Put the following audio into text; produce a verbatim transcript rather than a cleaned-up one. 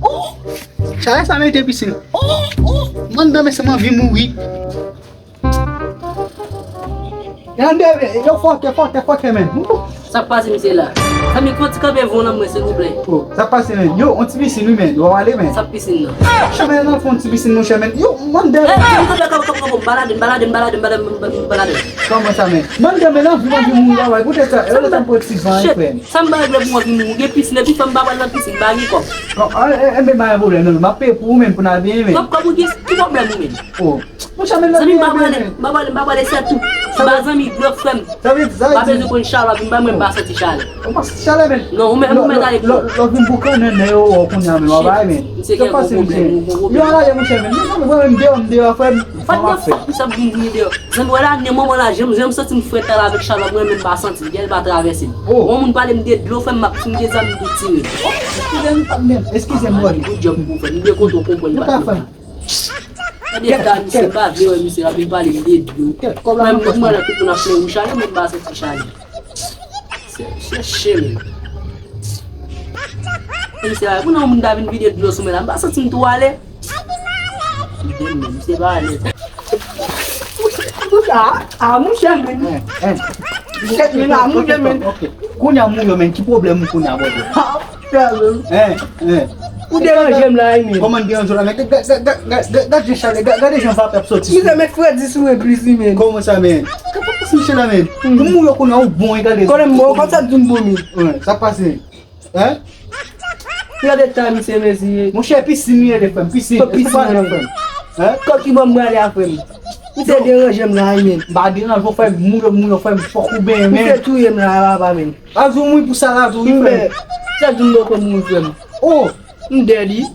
Oh! Chalè sa mete pisin. Oh! Oh! Mwen menm se m anvi mouri. Yande, yo fòkè, fòkè, fòkè, men. Sa k pase, misye la? Zanmi, pran ti kanpe vou nan mwen, silvouplè. Oh, sa k pase, men? Yo, on ti pisin, wi, men. Yo ale, men. Sa pisin nan? Chè, men, nan fon ti pisin, monchè, men. Yo, mande. Eh, eh, kanpe, kanpe, kanpe, kanpe. Balade, balade, balade, balade, balade. Kòman sa, men? Mande, men, nan fon, anvi mouri, la, wè. Koute sa, e lè sa m pran ti van, frè. Sa m pa regle pou anvi mouri? Gen pisin, epi fanm pa pral nan pisin, pa gen kòb. Enben, pa gen pwoblèm, non. M ap peye pou ou menm, pou n al benyen, men. Kòb, kòb ou gen, ki pwoblèm ou menm? Oh. Monchè, men zanmi, m pa pale, m pa pale, m pa pale, se tou. Ba zanmi dlo, frè m. Sa vle di, sa vle di. Pa bezwen konn chalè, vin ba mwen, m pa santi chalè. Ou pa santi chalè, men. Non, ou mèt, ou mèt ale. Lè w vin boukannen, men yo, ou kounye a, men, w ap bay, men. Misye gen gwo pwoblèm, gwo pwoblèm. Yo, ala, monchè, men. Mwen, mwen, m deyò, m deyò, frè m. What the fuck, misye ap vin vini deyò. Zanmi, wè la, nen manman la, janm, janm santi m frèt la avèk chalè, mwen menm pa santi, gèl pa travèse m. Oh. Yon moun pale m de dlo, frè m, m ap, si m te zanmi, m tou tire. Oh, eskize m, pa menm. Eskize m, Roddy. Good job pou ou, frè m. M byen kontan w konprann, patnè. Gade ta misye pa vle wè misye ap vin pale m de dlo. Mwen menm mwen la tout moun ap fè ou chale, mwen pa santi chale. Se chèche men. Misye a, pou nan moun ta vin vide dlo sou mwen la, m pa santi m tou alè. Kite m men, misye pa alèz. Mouche a, a mouche men. Kèt men a mouche men. Ok. Kounye a mouye men, ki pwoblèm ou kounye a bòdè? Hein, hein. Ou deranje m la wi men. Kòman m deranje w la men? Gad jan chalè, gade jan vapè ap soti sou. Misye met fredi sou mwen plis wi men. Kòman sa men? Gade plis misye la men. Pou mouye kounye a ou bon e gade. Konnen m bon, kòm sa di m bon men. Sa pase. Hein? Gade ta misye mezi. Monchè pisin li rele frè m, pisin. Pisin frè m. Hein? Kòb ki ban m prale a frè m. Misye deranje m la wi men. M pa deranje w frè m, mouye mouye frè m, fòk ou benyen men. Misye touye m la papa men. Azou mouri pou sa la tou wi frè m. Sa di m poko mouri frè m. Oh! M dead wi.